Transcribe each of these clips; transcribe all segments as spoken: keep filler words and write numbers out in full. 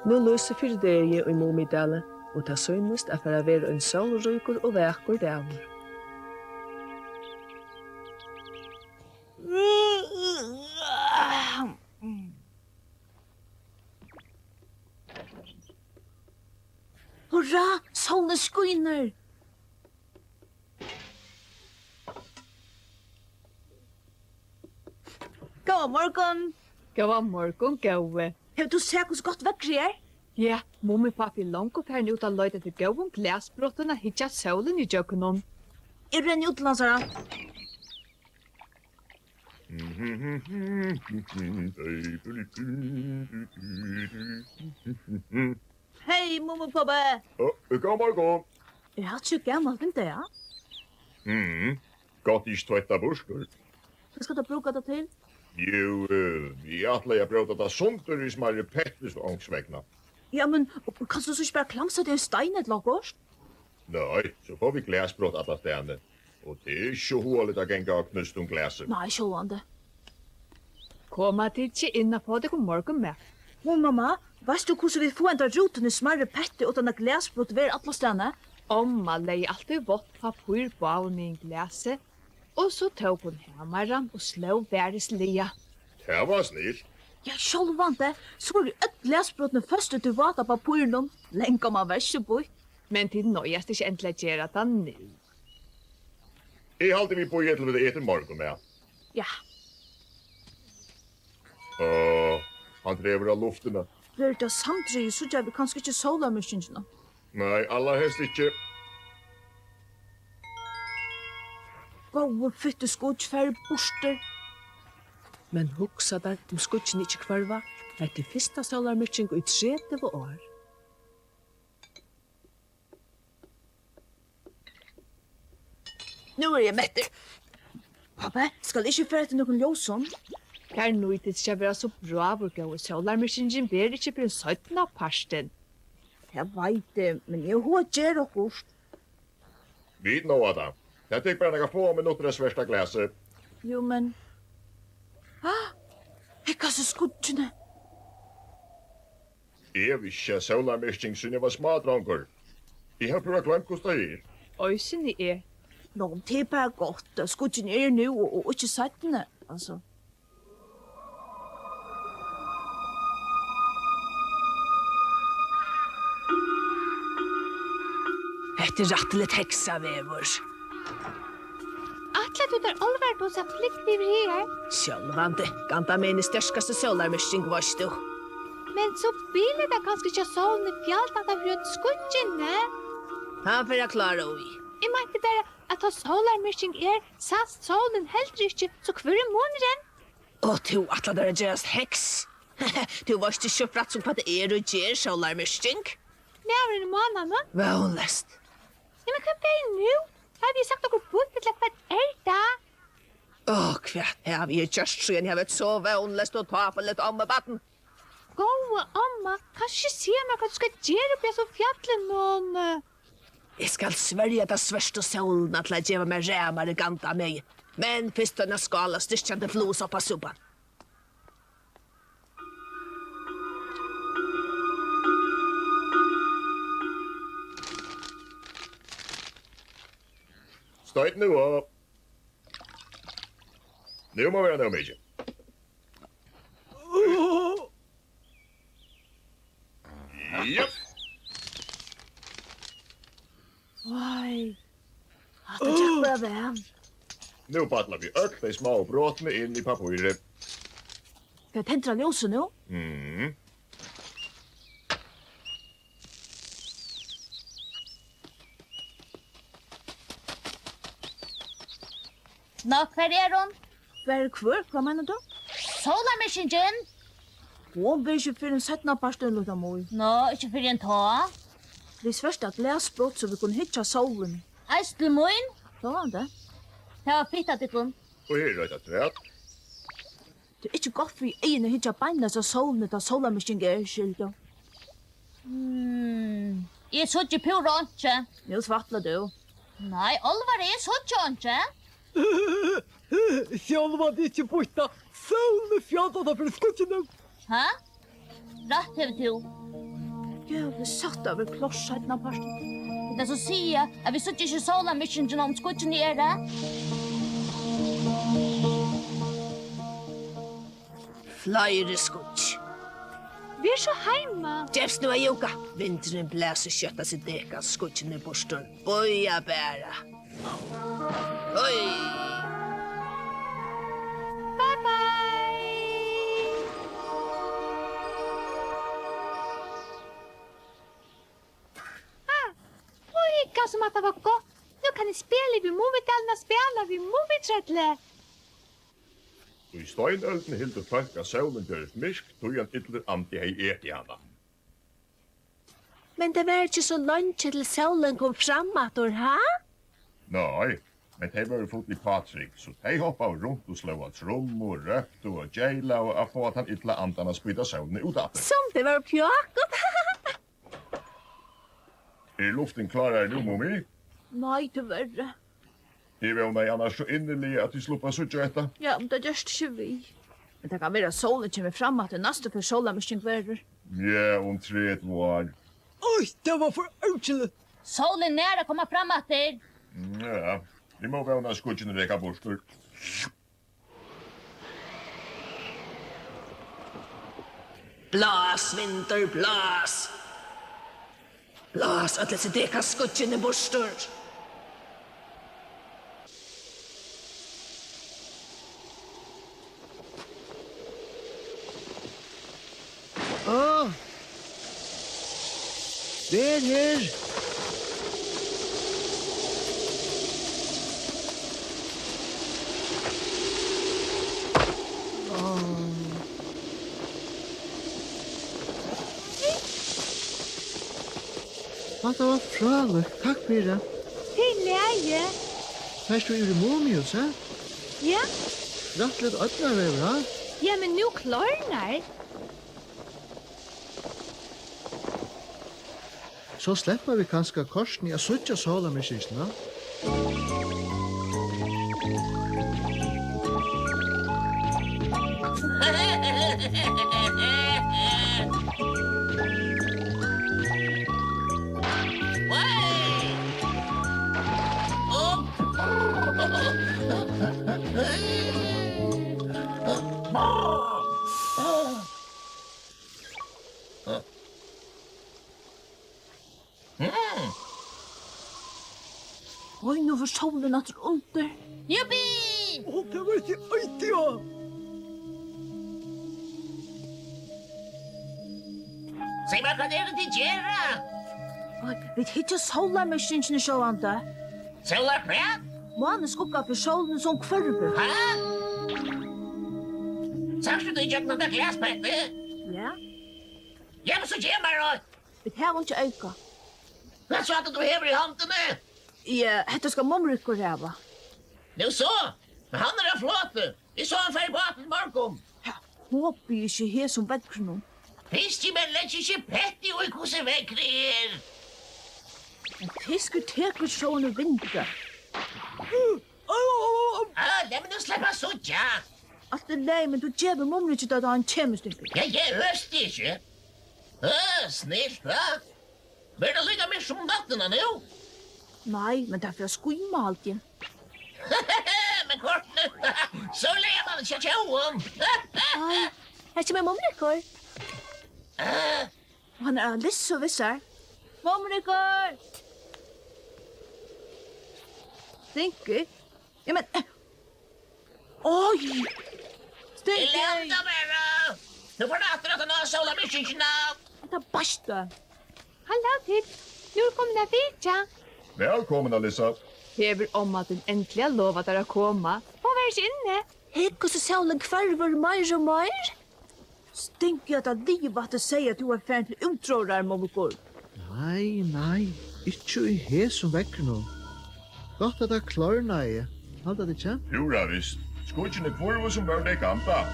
Nú lýsir fyri degi í Mumidali, og tað sýnist at fara at vera ein sólríkur og vakur dagur. Hurra, sólin skínur! Góðan morgun. Góðan morgun, góði. Hevur tú sæð, hvussu gott veðrið er? Ja, Mumipápi er longu farin út at leita eftir góðum glasbrotum at hyggja sólini ígjøgnum. Eg renni út til hansara. Hey, Mumipápi! Ó, góðan morgun. Er hatta ikki gamalt vindeyga? Mhm. Gott, eg ikki tveitti tað burtur. Hvat skal tú brúka tað til? Jú, eh, eg ætlaði at bróta tað sundur í smærri petti, so ongs vegna. Ja, men kanst tú so ikki bara klamsa teg ein stein ella okkurt? Nei, so fáa vit glasbrot allastaðni. Og tað er ikki so hugaligt at ganga á knústum glasi. Nei, sjálvandi. Koma tit ikki inn at fáa tykkum morgunmat? Men mamma, veitst tú, hvussu vit fáa henda rútin í smærri petti, uttan at glasbrot verða allastaðni? Omma legði altíð vátt pappír báðumegin glasið, og so tók hon hamaran og sló varisliga. Tað var snilt. Ja, sjálvandi. So eru øll glasbrotini føst í tí váta pappírinum. Langomma, veitst tú, bíð. Men tit noyðast ikki endiliga at gera tað nú. Eg haldi, vit bíða til vit eta morgunmat. Ja. Áh, hann dregur á luftina. Verður tað samdrigið, síggja vit kanska ikki sólarmyrkingina. Nei, allarhelst ikki. Góðu fittu skýggj, farið burtur. Men hugsa tær, um skýggini ikki hvørva. Hetta er fyrsta sólarmyrking í tretivu ár. Nú eri eg mettur. Pápi, skal eg ikki fara eftir nøkrum ljósum? Tað nýtist ikki at vera so bráður, góði. Sólarmyrkingin verður ikki fyrr enn seinnapartin. Tað veit eg, men eg havi hug at gera okkurt. Vit náa tað. Tað tekur bara nakrar fáar minuttir at sverta glasið. Jú, men... Ah, hygg, hasi skýggini. Eg vissi ikki, at sólarmyrking, síðan eg var smádrongur. Eg havi púra gloymt, hvussu tað er. Eisini eg. Nú, tað er bara gott, at skýggini eru nú og, og ikki seinni, altso. Hetta er rættiliga heksaveður. Ætlar tú tær álvara, tú sat flúgva yvir her? Sjálvandi. Gandamegin er sterkasta sólarmyrking, veitst tú. Men so bilar tað kanska ikki, at sólin er fjald, at tað fer út skýggini. Hann fer at klára í. Eg meinti bara, at tá sólarmyrking er, sæst sólin heldur ikki, so hvør er munurin? Og tú ætlar tær at gerast heks? Tú veitst ikki so frægt sum hvat tað er og ger sólarmyrking. Maðurin í mánanum? Vónleyst. Nei, men hvat ber nú? Havi eg sagt okkurt býtt, ella hvat er tað? Ó, hvat havi eg gjørt, síðan eg havi eitt so vónleyst og tápuligt ommubarn? Góða omma, kanst tú ikki siga mær, hvat tú skalt gera uppi á hasum fjallinum? Eg skal sverja ta svørtu sólina til at geva mær ramari gandamegi, men fyrst eina skál av styrkjandi flugusoppasúpan. Stoyt nú upp. Nú má vera nóg mikið. Jep. Vei, hatta gekk bara væl. Nú balla vit øll tey smáu brotini inn í pappírið. Skal eg tendra ljósið nú? Mhm. Ná, hvar er hon? Hvar er hvør? Hvat meinar tú? Sólarmyrkingin! Hon verður ikki fyrr enn seinnapartin, Lítla Mý. Ná, ikki fyrr enn tá. Vit sverta glasbrot, so vit kunnu hyggja sólini. Eisini til mín? Sjálvandi. Tað var fitt av tykkum. Og her er eitt afturat. Tað er ikki gott fyri eyguni at hyggja beinleiðis at sólini, tá sólarmyrking er, skilur tú. Mm, eg síggi púra einki. Nú svaflar tú. Nei, álvara, eg síggi einki. Sjálvandi ikki býtt, tá sólin er fjald, tá fer skýggini. Ha? Rætt hevur tú. Jøvlig satt, tað verður klárt seinnapartin. Vit so siga, at vit síggja ikki sólarmyrkingina, um skýggini eru. Fleiri skýggj. Ver so heima. Gevst nú at júka. Vindurin blæsur skjótt hasi dekans skýggini burtur. Bíða bara. Oj. Bye bye. Ah, og hygga sum hatta var gott. Nú kann eg spæla við Mumidalin og spæla við Mumitrøllið. Í steinøldini hildu fólk, at sólin gjørdist myrk, tí ein illur andi hevði etið hana. Men tað var ikki so leingi, til sólin kom fram aftur, ha? Nei, men tey vóru full í pátrúgv, so tey hoppaðu runt og slógu á trummu, róptu og geylaðu at fáa tann illa andan at spýta sólina út aftur. Sum tey vóru pjøkut! Er luftin klárari nú, Mumi? Nei, tíverri. Eg vónaði annars so inniliga, at tit sluppu at síggja hetta. Ja, men tað gerst ikki við. Men tað kann vera, at sólin kemur fram aftur, næstu ferð sólarmyrking verður. Ja, um tretivu ár. Oj, tað var for ótrúligt. Sólin nær at koma fram aftur. Ja, vit mugu vóna, at skýggini reka burtur. Blás, vindur, blás. Blás øll hesi dekans skýggini burtur. Á! Ver her! Á. Hatta var frálíkt. Takk fyri. Tað er í lagi. Fert tú yvir í Mumihúsið? Ja. Rættiliga ódnarveður, ha? Ja, men nú klárnar. So sleppa vit kanska kortini at síggja sólarmyrkingina. Oj, nú fer sólin aftur undir. Juppi! Ó, tað var ikki eitt, ja. Sig mær, hvat er tað, tit gera? Oj, vit hyggja sólarmyrkingini sjálvandi. Sólar hvat? Mánin skuggar fyri sólini, sum hvørvur. Ha? Sært tú tað ígjøgnum tað glaspettið? Ja. Ja, men so kemur hon. Vit hava einki eyka. Hvat so er tað, tú hevur í hondini? Ja, hetta skal Mumrikur hava. Nú so, men hann er á floti. Eg sá hann fara í bátin í morgun. Ja, hopi eg ikki í hesum veðrinum. Fiskimenn leggja ikki petti í, hvussu veðrið er. Men fiskur tekur sjón og vindi. Á, lat meg nú sleppa at síggja. Alt í lagi, men tú gevur Mumriki tað, tá hann kemur, Stinkur. Ja, eg hosti ikki. Á, snilt, va? Verður tað líka myrkt sum um náttina nú? Nei, men tað fer at skýma, haldi eg. Men kortini, so lagar mann ikki at tjóðum. Ai, her kemur Mumrikur. Og hann er á lissu við sær. Mumrikur! Stinkur? Ja, men, eh, oj! Stinkur! Eg lata bara! Nú fór tað aftur at ná sólarmyrkingina. Hetta basta. Halló, tit. Nú er komin at vitja. Vælkomin, Alissa. Hevur omma tín endiliga lovað tær at koma? Hon var ikki inni. Hygg, hvussu sólin hvørvur meir og meir. Stinkur, at tað liva aftur, segði, at tú var farin til útróðrar, Mumrikur. Nei, nei, ikki í hesum veðrinum. Gott, at tað klárnaði. Halda tit ikki? Púra vist. Skýggini hvørvu, sum vóru tey gandað.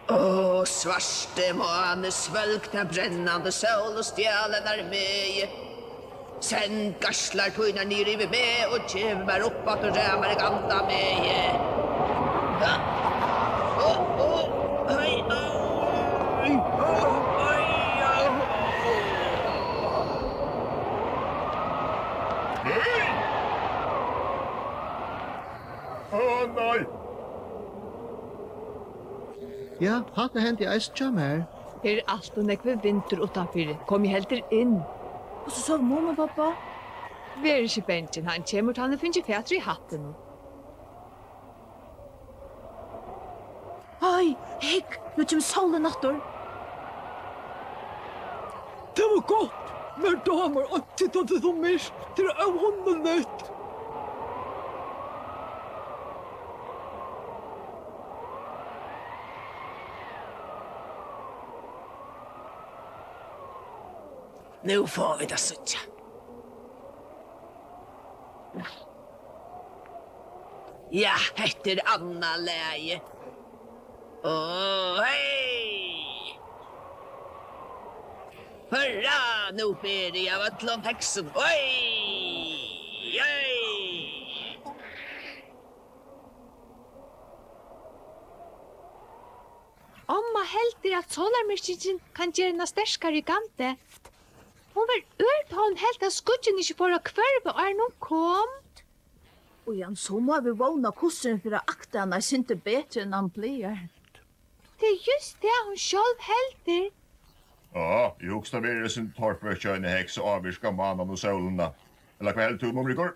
Ó, Svarti máni, svølg ta brennandi sól og stjal hennar megi. Send geislar tínar niður yvir meg og gev mær upp aftur ramar ganda megi. Á, á, á, hei, á, á, á, á. Nei! Á, nei! Ja, hatta hendi eisini hjá mær. Her er alt ov nógvur vindur uttanfyri. Kom eg heldur inn. Hvussu sóu mamma og babba? Ver ikki bangin, hann kemur, tá hann hevur fingið fatur í hattinum. Hey, hygg, nú kemur sólin aftur. Tað var gott. Mær dámar einki, tá tað er so myrkt. Tað er óhugnaligt. Nú fáa vit at síggja. Ja, hetta er annað lagið. Ó, hey! Hurra, nú beri eg av øllum heksum. Oj, oj! Omma heldur, at sólarmyrkingin kann gera hana sterkari í gandi. Hon var ør, tá hon helt, at skuggin ikki fór at hvørva, áðrenn hon kom. Og Jan, so má vit vóna, at kosturin fer at akta hana eitt sindur betri, enn hann plagar. Tað er júst tað, hon sjálv heldur. Ja, eg hugsi, tað verður eitt sindur torført hjá eini heks at ávirka mánan og sólina. Ella hvat heldur tú, Mumrikur?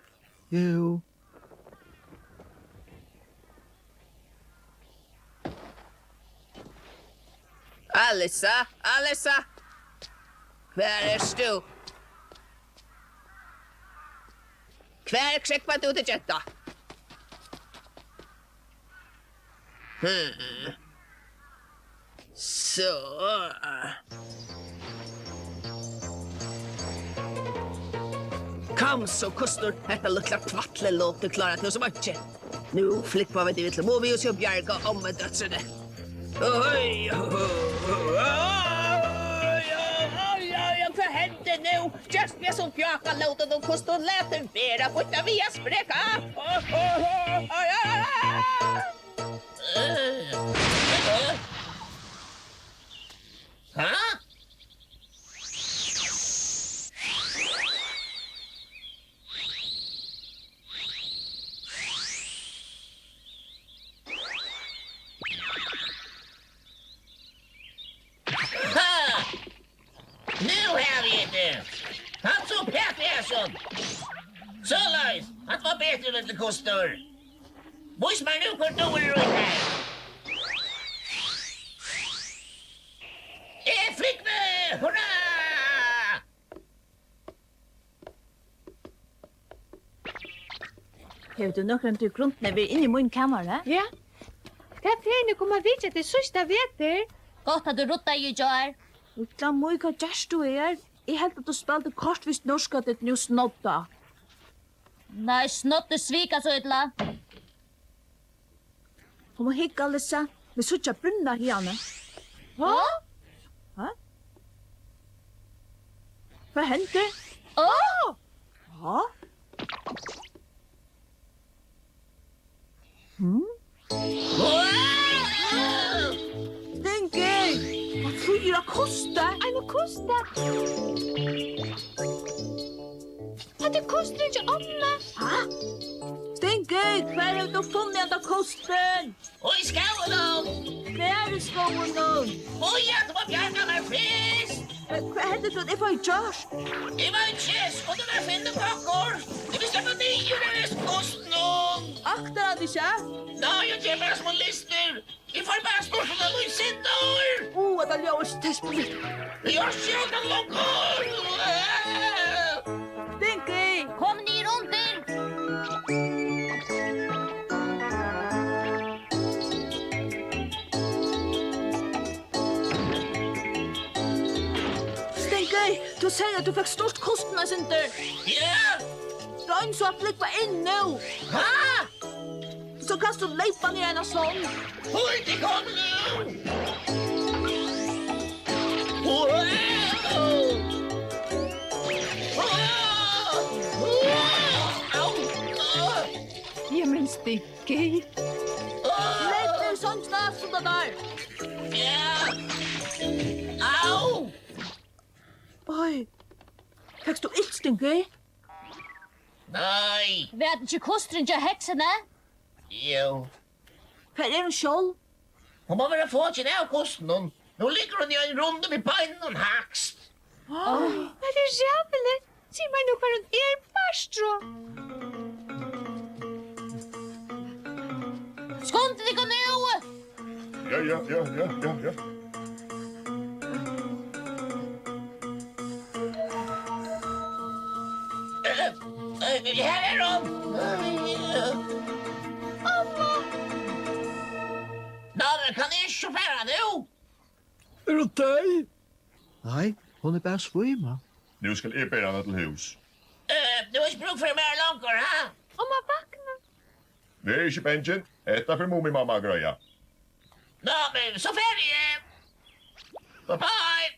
Jú. Alissa, Alissa! Hvar ert tú? Hvar krógvar tú teg, genta? Hmm. So. Kom so, kostur, hetta lítla tvætlið, lát teg klára teg sum einki. Nú flúgva vit yvir til Movihúsið og bjarga ommudóttrini. Oj, oj, oj, oj, hvat hendi nú? Gerst við hesum fjákalótunum, kostur, lat teg vera, býtt teg við at spreka. Oj, oj, oj, oj, oj, oj. Ha? Ha! Nú havi eg teg! Halt so uppat við hesum! Soleiðis! Hatta var betri, lítli kostur! Vís mær nú, hvør dugir í tær! Eg flúgvi! Hurra! Hevur tú nøkrantíð í grundini verið inni í mínum kamari? Ja. Tað er fegin eg kom at vitja teg síðsta vetur. Gott, at tú ruddaði í gjár. Lítla Mý, hvat gert tú her? Eg helt, at tú spældi kort við Snorkfrøkuna og Snodda. Nei, Snoddi svík so illa. Kom og hygg, Alissa. Vit síggja brúnna hiðani. Hva? Hva? Hvat hendi? Á! Hva? Hm? Stinky! Hvat flýgur á kosti? Ein kosti! Hatta er kosturin hjá ommu. Ha? Stinky, hvar hevur tú funnið handa kostin? Og í skóginum. Hvar í skóginum? Og eg ætli at bjarga mær fyrst. Hva, hvat heldur tú, at eg fái gjørt? Eg veit ikki, skuldi tú finna okkurt? Eg vil sleppa niður av hesum kostinum. Aktar hann ikki? Nei, eg kemur bara sum ein lystur. Eg fái bara sturtað ein lítið sindur. Ó, hetta ljóðar ikki tespiliga. Eg orki ikki longur. Stinky! Kom niður undir. Stinky, tú segði, at tú fekst sturt kostin eitt sindur. Ja! Royn so at flúgva inn nú. Ha? So kanst tú leypa niður eina song. Oj, tað kom nú! Jamen, Stinky. Legg teg í songina, sum tað er. Au! Oj, fekst tú ilt, Stinky? Nei. Var tað ikki kosturin hjá heksini? Jú. Hvar er hon sjálv? Hon má vera fokin av kostinum. Nú liggur hon í ein rundum í beinunum hægst. Tað er ræðuligt. Sig mær nú, hvar hon er, Barstrá. Skundið tykkum nú! Ja, ja, ja, ja, ja, ja. Eh, eh, her er hon! Mamma! Ná, men kann eg ikki fara nú? Er hon deyð? Nei, hon er bara svímað. Nú skal eg bera hana til hús. Eh, tú hevur ikki brúk fyri mær longur, ha? Mamma, vakna. Ver ikki bangin. Hetta fer Mumimamma at greiða. Ná, men so fari eg. Bye bye.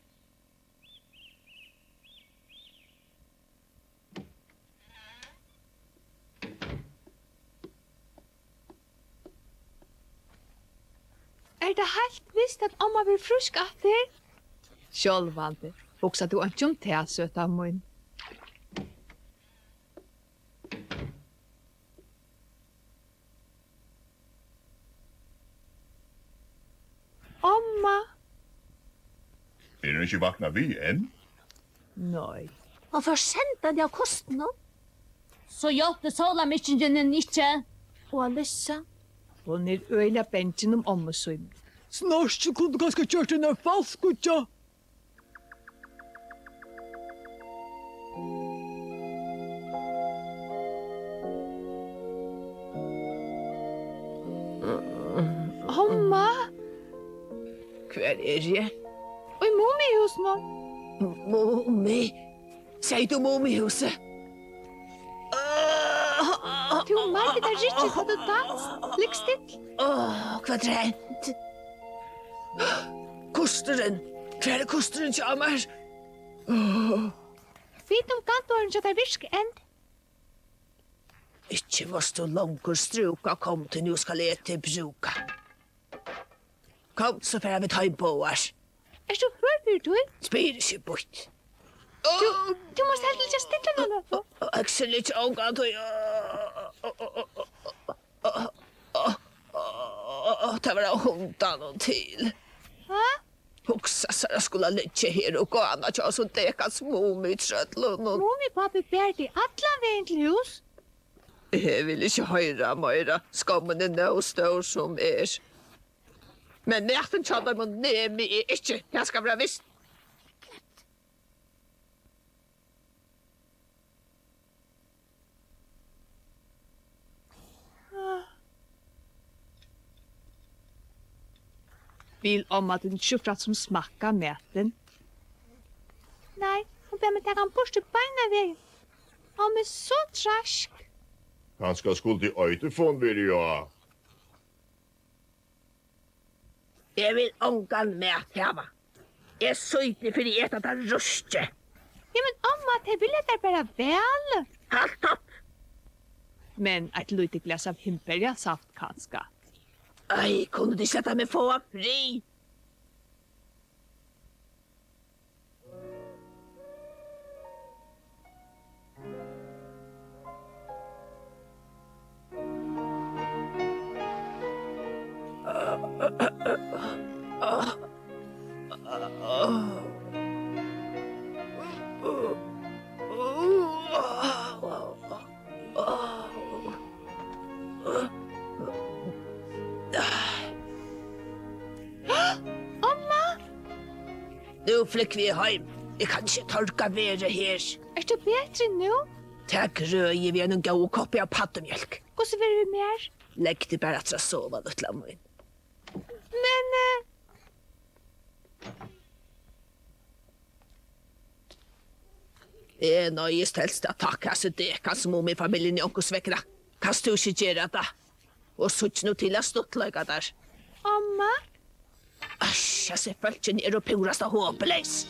Er tað heilt vist, at omma verður frísk aftur? Sjálvandi. Hugsar tú einki um tað, søta mín? Omma. Er hon ikki vaknað við enn? Nei. Hon fór sendandi av kostinum. So hjálpti sólarmyrkingin henni ikki. Og Alissa? Hon er øgiliga bangin um ommu sína. Snorkið kundi kanska gjørt henni ein falskíggja. Omma? Hvar eri eg? Í Mumihúsinum. Mumi? Segði tú Mumihúsið? Tú meiðir teg riktigt, tá tú danst. Ligg still. Áh, hvat er hent? Kosturin! Hvar er kosturin hjá mær? Áh. Vit um gandorin hjá tær virka enn. Ikki mást tú longur strúka, kom, tí nú skal eg teg brúka. Kom, so fara vit heim báðar. Ert tú hørður, tú? Spyr ikki býtt. Tú, tú mást heldur liggja stilla nú, Lofo. Øksin liggja ongantíð. Tað var av hundanum til. Ha? Hugsa sær at skula liggja her og gána hjá hesum dekans Mumitrøllunum. Mumipápi ber teg allan vegin til hús. Eg vil ikki hoyra meira. Skammin er nóg stór sum er. Men matin hjá teimum nemi eg ikki. Tað skal vera vist. Vil omma tín ikki frægt sum smakka matin? Nei, hon bað meg taka hann burtur beinanvegin. Omma er so treisk. Kanska skuldi Euterfon verið á. Eg vil ongan mat hava. Eg sýti fyri at eta tað ruskið. Ja, men omma, tey vilja tær bara væl. Halt upp! Men eitt lítið glas av hindberjasaft kanska. Ei, kunnu tit ikki lata meg fáa frið? Omma! Nú flúgvi eg heim. Eg kann ikki torga verið her. Ert tú betri nú? Tað greiði eg við einum góðum koppi av paddumjólk. Hvussu verður við mær? Legg teg bara aftur at sova, lítla mín. Men, eh, Eg noyðist helst at takka hasi dekans Mumifamiljuni onkursvegna. Kanst tú ikki gera tað? Og síggj nú til at stuttleika tær. Omma? Æsj, hasi fólkini eru púrasta hopleys.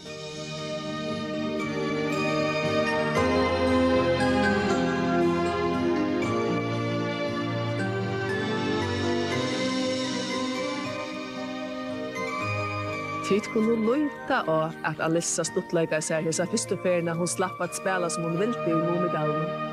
Tit kunnu líta á, at Alissa stuttleikaði sær hesa fyrstu ferðina, hon slapp at spæla, sum hon vildi, í Mumidalnum.